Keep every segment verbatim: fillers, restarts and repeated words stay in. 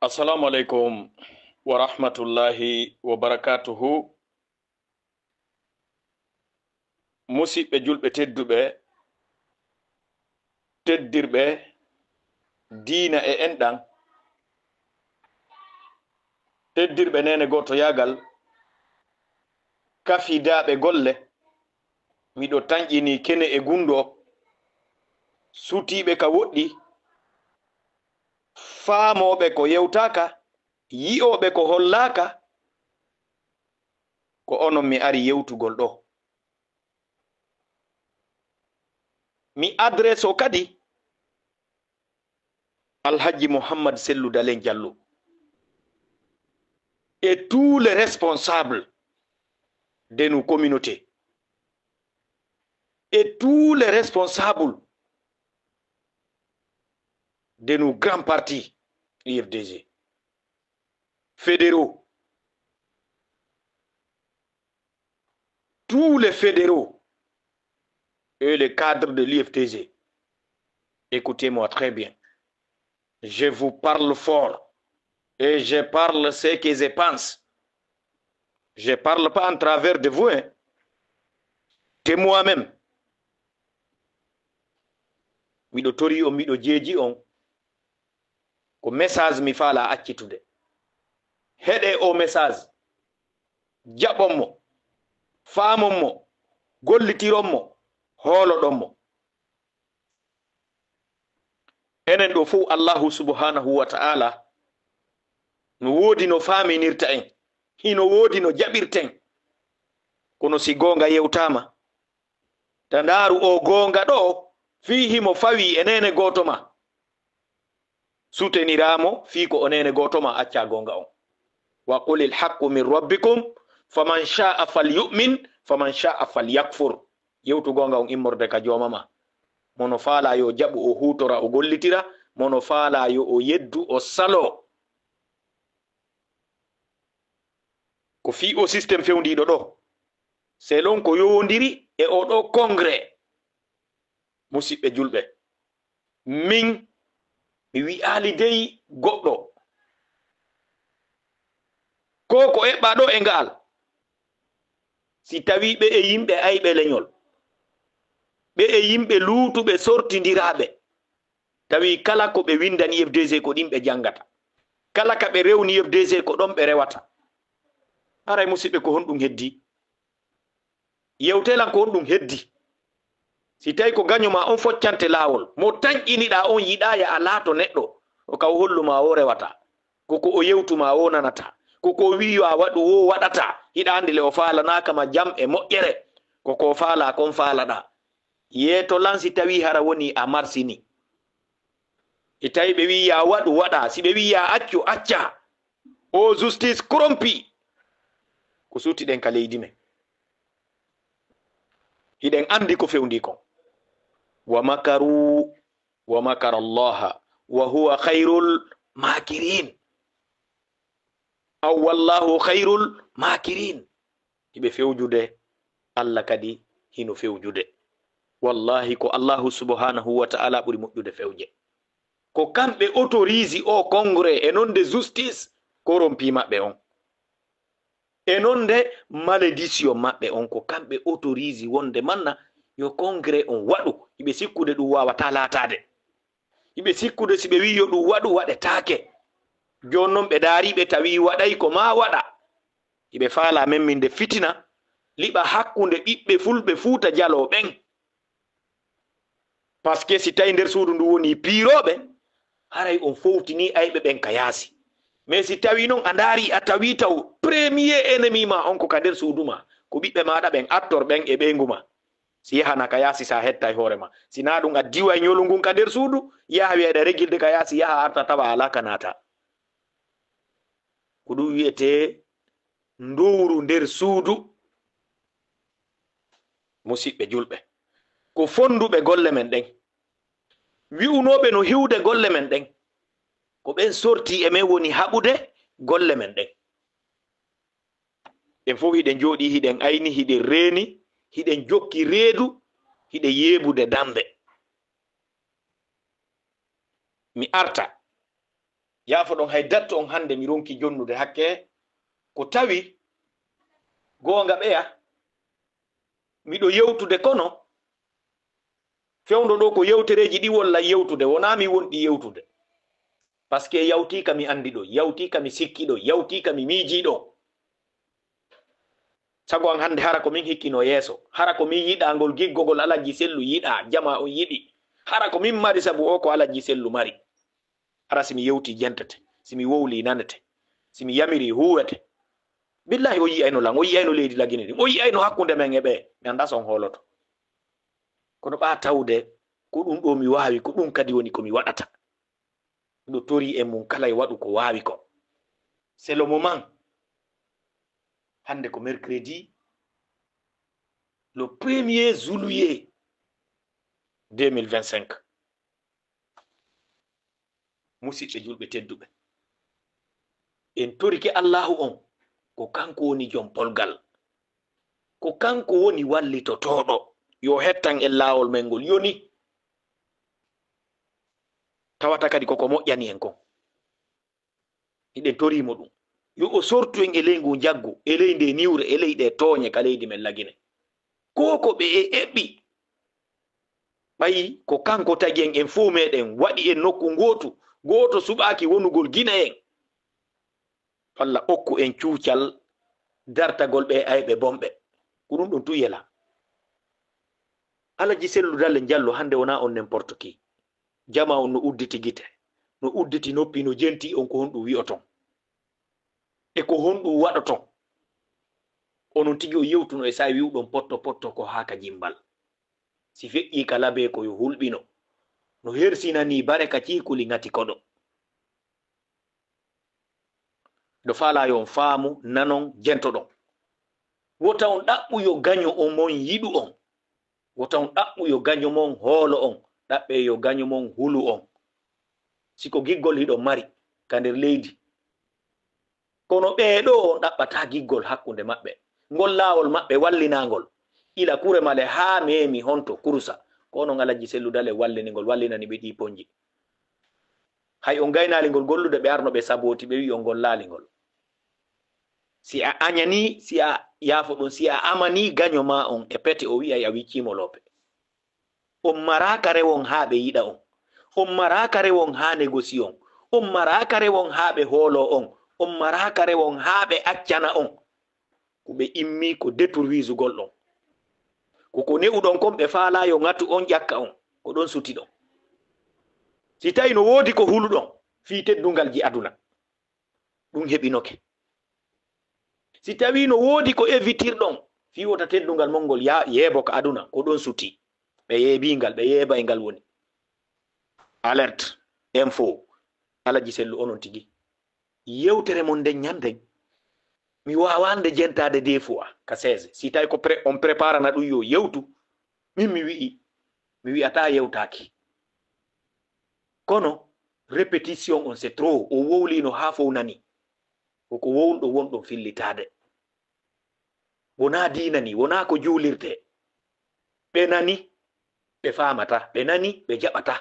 Assalamu aleykum wa rahmatullahi wa barakatuhu. Musiɓɓe julɓe tedduɓe, teddirɓe diina e enɗan, teddirɓe neene gootoyaagal, kafidaaɓe golle, miɗo tanƴinii kene e gunndoo, sutiiɓe ka woɗɗi, faamooɓe ko yewtaaka, yi'ooɓe ko hollaaka, ko onon mi ari yewtugol ɗoo. Mi adresse o kadi Alhaji Mouhammad Sellu Dalen Diallo et tous les responsables de nos communautés et tous les responsables de nos grands partis U F D G, fédéraux, tous les fédéraux et les cadres de l'U F D G, écoutez-moi très bien. Je vous parle fort et je parle ce que je pense. Je parle pas en travers de vous, hein. De moi-même. Miɗo torii on, miɗo jeeji on. Ko message mi faalaa accitude. Heɗee o message. Jaɓon mo. Faamon mo. Gollitiron mo. Hooloɗon mo. Enen ɗoo fow Allahu subhanahu wa ta'ala no woodi no faaminirta en. Hino woodi no jaɓirten. Kono si goonga yewtaama, ta ndaaru o goonga ɗoo, fii himo fawii e neene gooto ma. Suteniraamo fii ko o neene gooto ma, accaa goonga on. Wa qulil haqqu min rabbikum, faman sha'a falyu'min, faman sha'a falyakfur. Yewtu goonga on immorde ka jooma ma. Mo no faalaa yo jaɓu, o huutora, o gollitira. Mo no faalaa yo o yeddu, o saloo. Ko fii o système fewndiiɗo ɗoo. Selon ko yowondiri e oo ɗoo congrès. Musiɓɓe julɓe, min mi wi'aali dey goɗɗo. Ko ko eɓɓaa ɗoo e nga'al, si tawii ɓe e yimɓe ayɓe leñol, ɓe e yimɓe luutuɓe sortindiraaɓe, tawii kala ko ɓe winndani U F D G ko ɗin ɓe janngata, kala ka ɓe rewni U F D G ko ɗon ɓe rewata. Haray musiɓɓe, ko honɗun heddii? Yewtee lan ko honɗun heddii. Si tawii ko gaño maa on foccante laawol, mo tanƴiniɗaa on yiɗaa ya a laato neɗɗo, ko ka o hollu maa o rewata, ko ko o yewtu maa o nanata, ko ko o wi'i yo a waɗu o waɗata, hiɗa anndi le o faalanaaka ma jam e moƴƴere, ko ko o faalaa kon faalaɗaa. Yeeto lan si tawii hara wonii a marsini. Si tawii ɓe wi'i ya waɗu, waɗaa. Si ɓe wi'i ya accu, accaa. O justice corrompu. Ko suuti ɗen ka leydi men. Hiɗen anndi ko fewndii kon. Wa makaru wa makara Allah wa huwa khayrul makirin. Aw wallahu khayrul makirin. Hiɓe fewjude, Alla kadi hino fewjude. Wallahi, ko Allahu subhanahu wa ta'ala ɓuri moƴƴude fewje. Ko kamɓe autorise o congrès e non de justice corrompu maɓɓe on. E non de malédiction maɓɓe on, ko kamɓe autorise wonde manna yo congrès on waɗu. Hiɓe sikkude ɗum waawataa laataade. Hiɓe sikkude si ɓe wi'i yo ɗum waɗu, waɗetaake. Jooni non ɓe daari ɓe tawi waɗay ko maa waɗa. Hiɓe faalaa memminde fitina, liɓa hakkunde ɓiɓɓe fulɓe Fuuta Jaloo ɓen. Parce que si tawi nder suudu ndu woni piirooɓe, haray on fowtinii ayɓe ɓen ka yaasi. Mais si tawi non a ndaari, a tawi taw premier ennemi ma on ko ka nder suudu ma, ko ɓiɓɓe maaɗa ɓen, acteur ɓen e ɓeyngu ma. Si yahana ka yaasi, sa hettay hoore ma. Si naa ɗum a diwa e ñolu ngun ka nder suudu, yaha wi'a eɗa regilde ka yaasi, yaha arta tawa alaa ka naata. Ko ɗum wi'etee ndowru nder suudu. Musiɓɓe julɓe, ko fonduɓe golle men ɗen, wi'unooɓe no hiwde golle men ɗen, ko ɓen sorti e men woni haɓude golle men ɗen. En fof hiɗen jooɗii, hiɗen ayni, hiɗen reeni, hiɗen jokki reedu, hiɗen yeebude dambe. Mi arta, Yaafoɗon hay dattu on hannde mi ronki jonnude hakke ko tawi goonga ɓeya miɗo yewtude kono fewndo ɗo ko yewtereeji ɗi wolla yewtude wonaa mi wonɗi yewtude. Parce que yawtii ka mi anndi ɗo, yawtii ka mi sikki ɗo, yawtii ka mi miijii ɗo. Sago an hannde hara ko min hikkino yeeso, hara ko min yiɗaa ngol giggogol Alajji Sellu yiɗaa, jamaa on yiɗi. Hara ko min mari sabu o ko Alajji Sellu mari. Hara si mi yewtii jentete, si mi wowlii nanete, si mi yamirii huuwete. Billaahi o yi'ayno lan, o yi'ayno leydi Lagine ndin, o yi'ayno hakkunde men e ɓee, mi anndaa so on hooloto. Kono ɓaa tawde ko ɗum ɗo mi waawi, ko ɗum kadi woni ko mi waɗata. Miɗo torii e mum kala e waɗu ko waawi ko. C'est le moment. Hannde ko mercredi, le premier juillet deux mille vingt-cinq. Musiɓɓe julɓe tedduɓe, en torike Allaahu on, ko kanko woni jom polgal, ko kanko woni wallitotooɗo. Yo hettan en laawol men ngol yoni, tawata kadi koko moƴƴani en kon. Hiɗen toriimo ɗum. Yo o sortu en e ley ngu njaggu, e ley nde niwre, e ley ɗe tooñe ka leydi men Lagine. Ko ko ɓe e eɓɓi. Ɓayi ko kanko tagi en, en fof meɗen waɗi en nokku ngootu, gooto suɓaaki wonugol Gine en. Walla okku en cuucal dartagol ɓe ayɓe bonɓe. Ko ɗum ɗum tuyela. Alaji Sellu Dalle Jallo hannde wonaa on n'importe qui. Jama on no udditi gite, no udditi noppi, no jenti on ko honɗum wi'oton. E ko honɗum waɗoton. Onon tigi o yewtuno e sa'i wi'uɗon potto potto ko haa ka jimbal. Si feƴƴii ka labee ko yo hulɓino. No hersinanii bare ka ciikuli ŋati koɗo. Ɗo faalaa yo on faamu, nanon, jentoɗon. Wota on ɗaɓɓu yo gaño on mon yiɗu on. Wota on ɗaɓɓu yo gaño mon hoolo on. Ɗaɓɓee yo gaño mon hulu on. Si ko giggol hiɗon mari ka nder leydi. Kono ɓee ɗoo on ɗaɓɓataa giggol hakkunde maɓɓe. Ngol laawol maɓɓe wallinaangol. Ila kure male haa meemi honto kurusa. Ko onon Alaji Sellu Dalle wallini ngol, wallinani ɓe ɗii ponji. Hay on gaynaali ngol gollude ɓe arno ɓe sabooti ɓe wi'i on gollaali ngol. Si a añanii, si a yaafo ɗum, si a amanii gaño maa on e pete o wi'ay a wicciimo loope. On maraaka rewon haa ɓe yiɗa on. On maraaka rewon haa negosi on. On maraaka rewon haa ɓe hooloo on. On maraaka rewon haa ɓe accana on. Ko ɓe immii ko détruisugol ɗon. Ko ko ne'uɗon kon ɓe faalaa yo ŋatu on ƴakka on. Ko ɗon suti ɗon. Si tawi no woodi ko huluɗon fii teddungalji aduna, ɗum heɓinoke. Si tawi no woodi ko evitirɗon fii wota teddungal mon ngol ya-, yeebo ka aduna, ko ɗon suti. Ɓe yeebii ngal, ɓe yeebay ngal woni. Alerte, info, Alaji Sellu onon tigi. Yewtere mon nden ñanden. Mi waawaa nde jentaade deux fois ka seize. Si tawi ko pre-, on préparana ɗum yo yewtu, min mi wi'i, mi wi'ataa yewtaaki. Kono répétition on c'est trop. O wowliino haa fow nani. Ko ko wowluɗo wonɗon fillitaade. Wonaa diina ni, wonaa ko juulirtee. Ɓe nani, ɓe faamataa, ɓe nani, ɓe jaɓataa.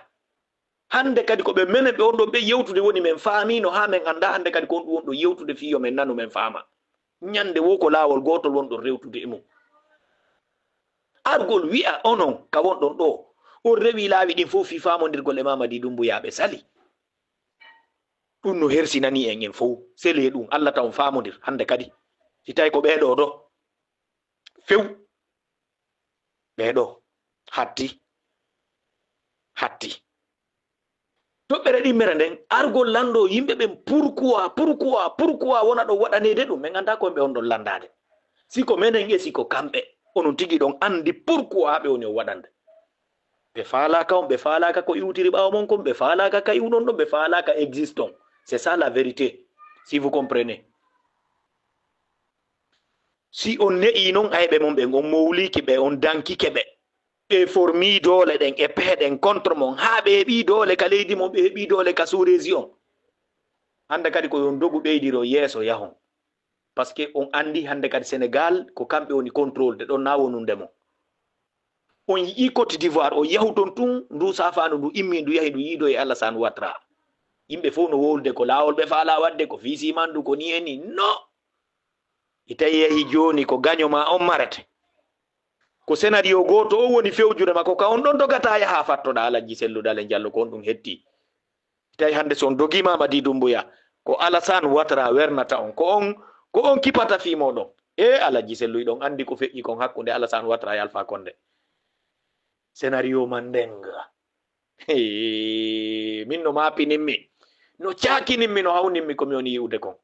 Hannde kadi ko ɓe menen ɓe wonɗon ɓe yewtude woni men faamiino haa men anndaa hannde kadi ko honɗum wonɗon yewtude fii yo men nanu men faama. Ñande wo ko laawol gootol wonɗon rewtude e mum. Argol wi'a onon ka wonɗon ɗoo, on rewii laawi ɗin fof fii faamondirgol e Mamadi Doumbouya ɓe sali. Ɗum no hersinanii en, en fow. Selee ɗum, Alla taw on faamondir hannde kadi. Si tawi ko ɓee ɗoo ɗoo, few. Ɓee ɗoo, hatti. Hatti. Toɓɓere ɗimmere nden, argol lanndoo yimɓe ɓen, pourquoi, pourquoi, pourquoi wona ɗon waɗaneede ɗum? Min anndaa ko ɓe on ɗon lanndaade. Si ko menen e si ko kamɓe, onon tigi ɗon anndi pourquoi ɓe woni on waɗande. Ɓe faalaaka on, ɓe faalaaka ko iwtiri ɓaawo mon kon, ɓe faalaaka ka iwɗon ɗon, ɓe faalaaka existe on. C'est ça la vérité, si vous comprenez. Si on ne'ii non ayɓe mon ɓen, on mowliki ɓe, on dankike ɓe, ɓe formii doole ɗen e pehe ɗen contre mon, haa ɓe heɓii doole ka leydi mon, ɓe heɓii doole ka sous-région. Hannde kadi ko yo on dogu ɓeydiro yeeso yahon. Parce que on anndi hannde kadi Sénégal ko kamɓe woni contrôle de ɗon na wonunde mon. On yi'ii Côte d'Ivoire, on yahu ton tun, ndu saafaandu ndu immii, ndu yahi, ndu yiidoo e Alassane Ouattara. Yimɓe fof no wowlude ko laawol ɓe faalaa waɗde, ko fii siimandu, ko nii e nii. No! I tawi yahi jooni ko gaño ma on marete. Ko scénario gooto o woni fewjude ma, ko ka on ɗon dogata yaha fattoɗa Alajji Sellu Dale Jallo, ko on ɗum hetti. I tawi hannde so on dogiima Madi Dumbuya, ko Alassane Ouattara wernata on, ko on, ko on kipata fii mooɗon. E Alajji Sellu, iɗon anndi ko feƴƴi kon hakkunde Alassane Ouattara e Alpha Condé. Scénario man ndenga. Hee, min no maapininmi, no caakininmi, no hawninmi ko mi woni yi'ude kon.